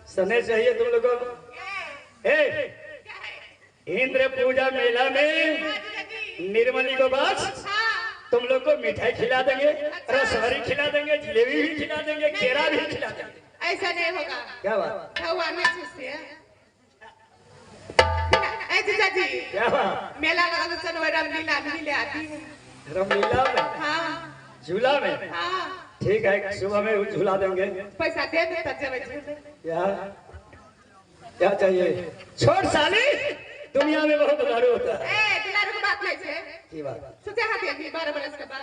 सने चाहिए तुम लोगों को। इंद्र पूजा मेला में निर्मली को बाद तुम लोग को मिठाई खिला देंगे, रसभरी खिला देंगे, जलेबी भी खिला देंगे, केरा भी खिला देंगे। ऐसा नहीं होगा। क्या बात? जीजाजी क्या बात? मेला लगा तो चलो रामलीला मिले आती है। रामलीला में? हाँ। झूला में? हाँ। ठीक है, सुबह में झूला देंगे। पैसा दे दे तब जब झूले। क्या क्या चाहिए? छोड़ साली, दुनिया में बहुत दुलारू होता है। ए दुलारू की बात नहीं है। की बात? सोचे हाथ अभी 12 बरस के बाद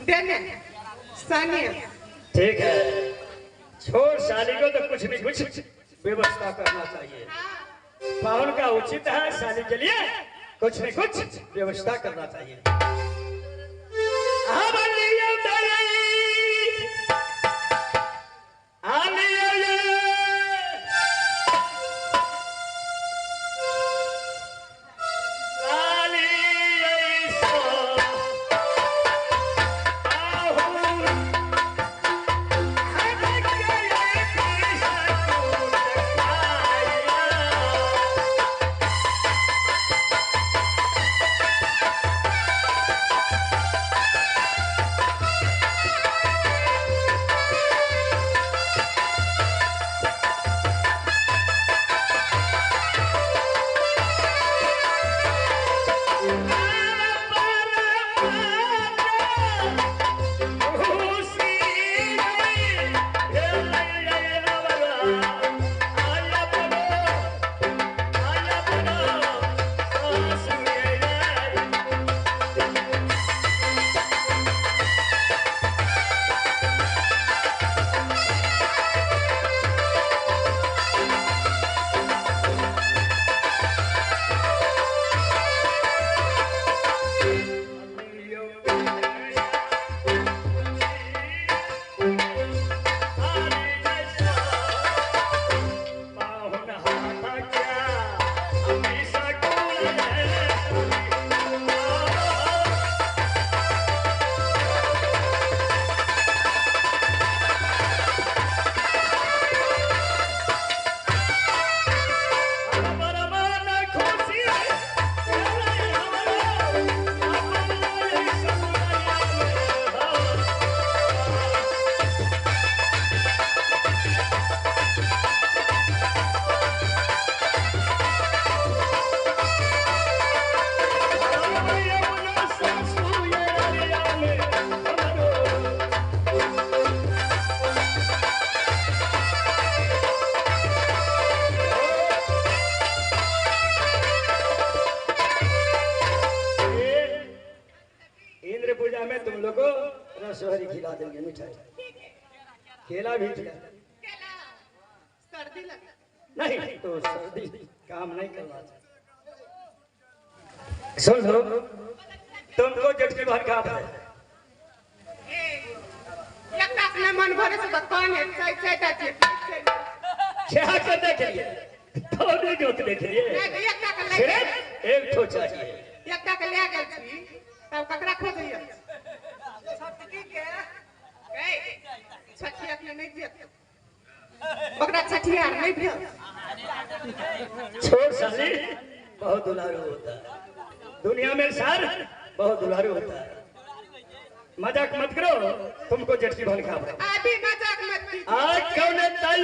देने सानिया। ठीक है, छोड़ साली को तो कुछ नहीं कुछ व्यवस्था करना चाहिए। पाहुन का उचित है साली के लिए कुछ न कुछ व्यवस्था करना चाहिए। रसभरी खिला देंगे, मिठाई केला भी खिला। सर्दी लगे नहीं तो सर्दी काम नहीं करना चाहिए। सुन लो, तुमको जटकी भर का है। अपने मन भरे से कौन है? क्या करने के लिए? थोड़ी जोतने के लिए सिर्फ एक ठो चाहिए। एकटा के ले गेल छी तब ककरा खोजैया? छटकी के ए छठी अपने नहीं देत, ओकरा छठियार नहीं भेल। छोड़ साली, बहुत दुलारू होता है दुनिया में, सर बहुत दुलारू होता है। मजाक मत करो, तुमको जटकी भल खा। अभी मजाक मत कीजिए। आज कौन ताई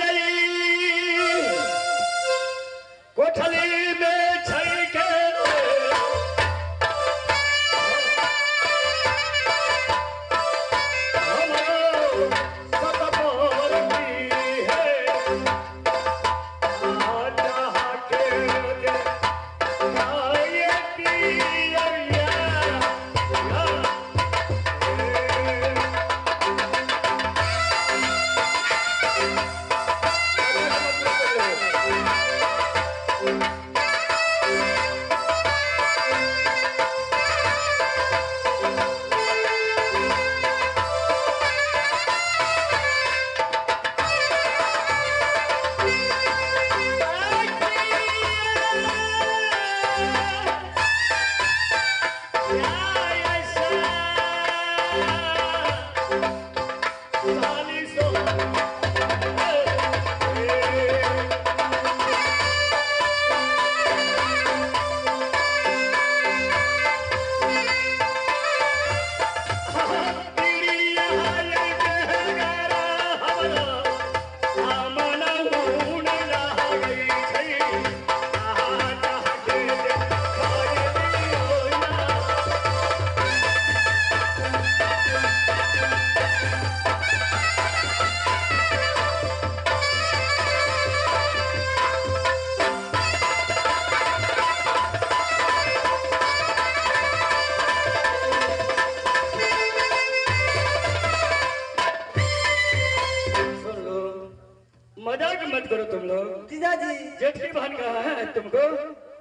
जेठकी बहन कहा है तुमको।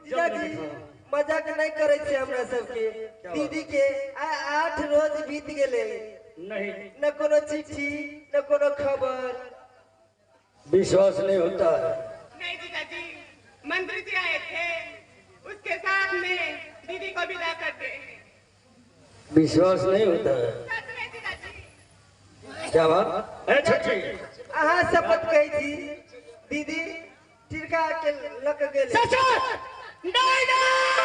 जीजाजी मजाक नहीं करे छे हमरा सबके। दीदी के 8 रोज बीत गेले, नहीं न कोनो चिट्ठी न कोनो खबर। विश्वास नहीं होता है। नहीं जीजाजी, मंत्री जी आए थे, उसके साथ में दीदी को विदा कर दे। विश्वास नहीं होता है। सच में जीजाजी। क्या बात है छठी? अहाँ शपथ कही थी दीदी टिरका के लक गेले। सच नहीं नहीं नहीं।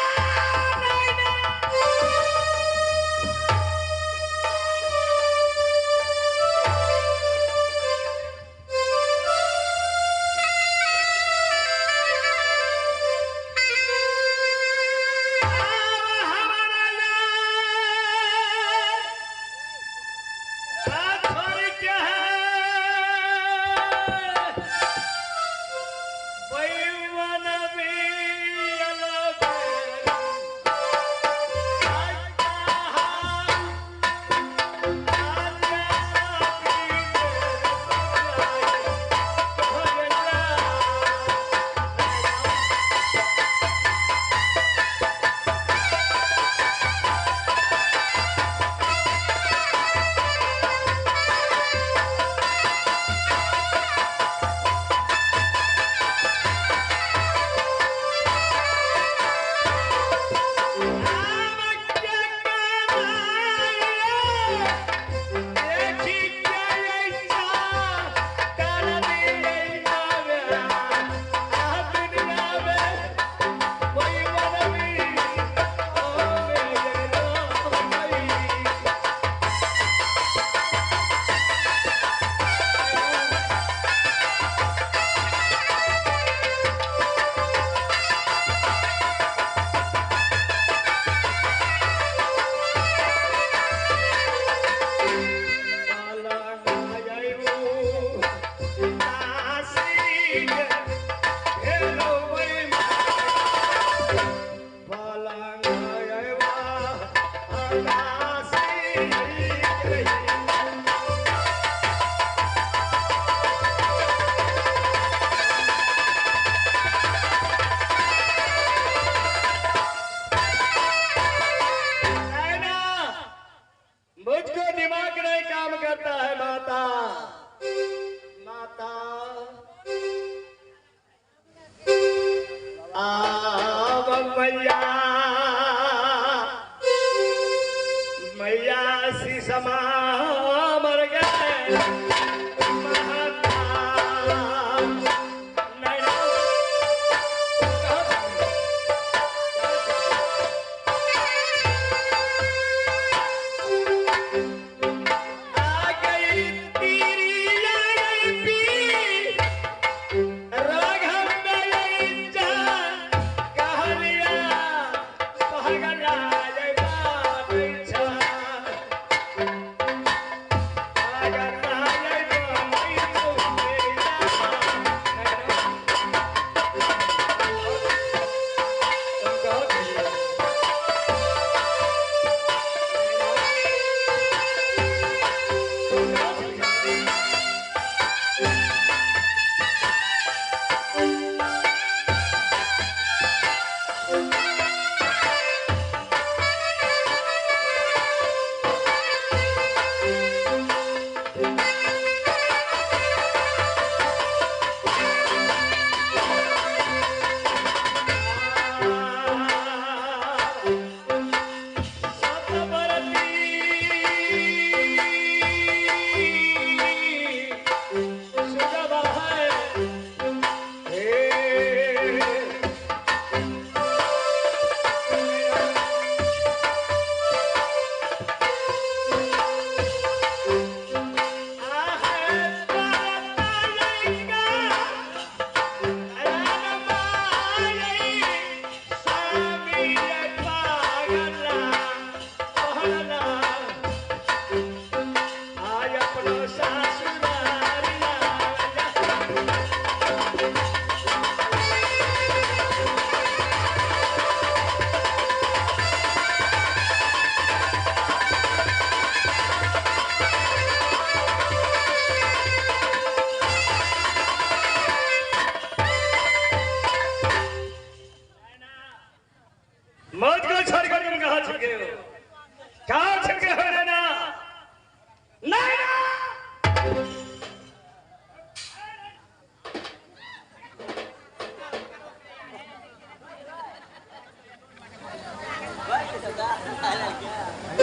मुझको दिमाग नहीं काम करता है माता। माता आव मैया मैया शीशमा मर गए। राघव में जा कह लिया।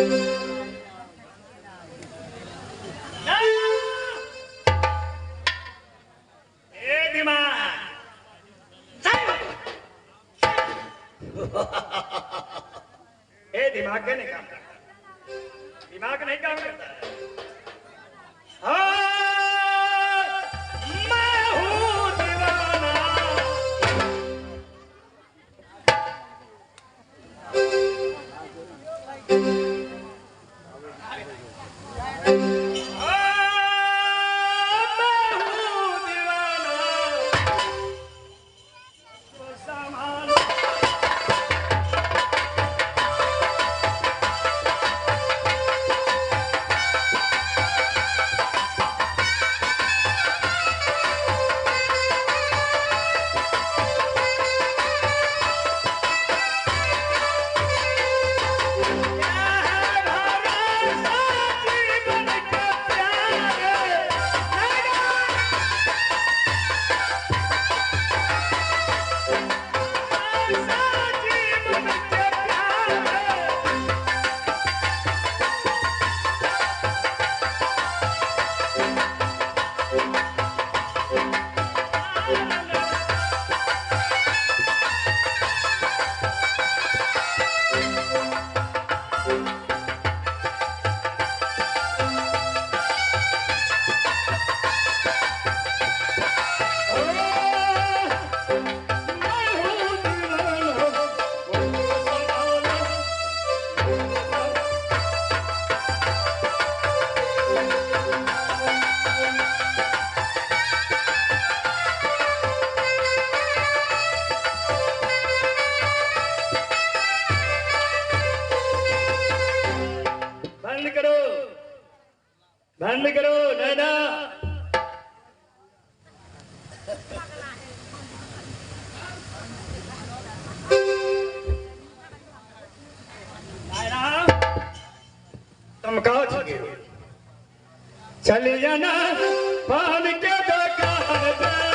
ए दिमाग, ए दिमाग के नहीं काम करता, दिमाग नहीं काम करता। हाँ, मैं हूँ दीवाना। हाँ, मैं हूँ दीवाना, तो संभालो। क्या है भरोसा जीवन का प्यार, भरोसा जीवन के प्यार। बंद करो, बंद करो नैना। नैना, तुम कहो चलिए ना पान के दुकान पे।